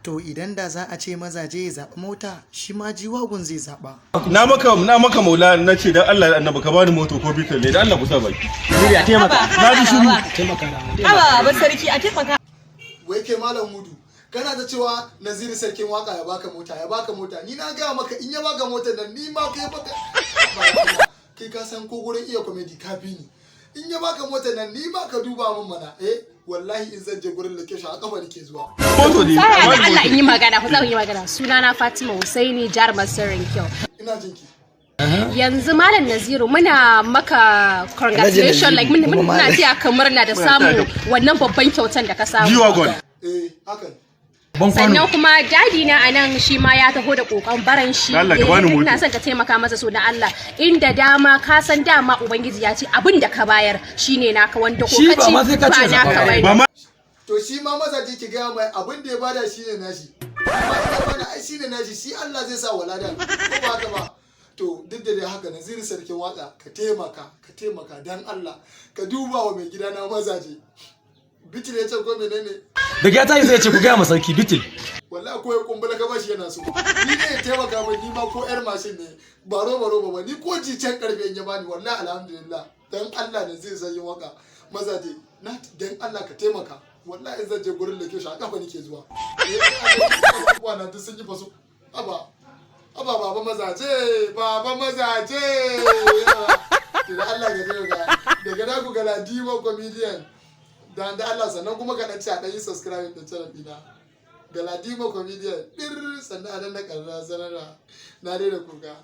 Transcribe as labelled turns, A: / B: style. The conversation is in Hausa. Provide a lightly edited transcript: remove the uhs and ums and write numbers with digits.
A: To idan da za a ce Mazaje ya zaɓi mota, shi ma G-Wagon zai zaɓa.
B: Na maka maula, na ce dan Allah da Annabi ka bani moto ko Beetle ne, dan Allah ku sa baki.
C: A taimaka.
B: Na ji shiru.
C: Taimaka da.
D: Haba ba sarki, a taimaka.
E: Wai kai Malam Hudu, kana ta cewa Naziru Sarkin Waka ya baka mota, ya baka mota. Ni na gaya maka, in ya baka motar nan, ni ma kai baka kai ka san ko gurin iya comedy ka fi ni. In ya baka motar nan, ni ma ka duba min mana. Eh, wallahi in zan je gurin location a kafa nake zuwa.
B: Moto ne.
F: Tsaya da Allah in yi magana, ku zan yi magana. Sunana Fatima Husaini, jarumar Sirrin Kyau.
E: Ina jinki.
F: Yanzu Malam Naziru, muna maka congratulation, like muna taya ka murna da samu wannan babban kyautan da ka samu.
B: G-Wagon.
E: Eh, haka ne.
C: Ban kwano.
F: Sannan kuma daddy na anan, shi ma ya taho da kokon baran shi.
B: Allah ka bani moto.
F: Ina son ka taimaka masa, so da Allah inda dama. Ka san dama Ubangiji ya ce abin da ka bayar shine naka, wanda ko
C: Shi
F: ka
C: ba
F: ci
C: ma sai ka
F: ba
C: ce
F: naka
C: zaɓa ba.
F: bane.
B: Ba ma.
E: To shi ma Mazaje, ki gaya mai abin da ya bada shine nashi. Amma in ya bada ai shine nashi, shi Allah zai sa walada, ko ba haka ba? To duk da dai haka, Naziru Sarkin Waka, ka taimaka, ka taimaka dan Allah, ka duba wa mai gida na Mazaje. Beetle ya ce ko menene?
C: Daga ya tashi zai ce ku gaya ma sarki Beetle.
E: Wallahi ko ya kumbula ka bashi yana so. Ni ne ya taimaka mai, ni ma ko yar mashin ne, ba roba roba ba, ni ko jicen karfe in ya bani, wallahi alhamdulillah. Dan Allah ne zai san yin waka. Mazaje na, dan Allah ka taimaka. Wallahi in zan je gurin location a kafa nake zuwa. Eh, abubuwa na duk sun yi faso. Aba aba, baba Mazaje, baba Mazaje. To da Allah ka taimaka. Daga naku Galadima Comedian. Dan da Allah, sannan kuma ka dan ci a dan yi subscribe da channel dina. Galadima Comedian dir, sannan a danna ƙararra sanarwa. Na daina kuka.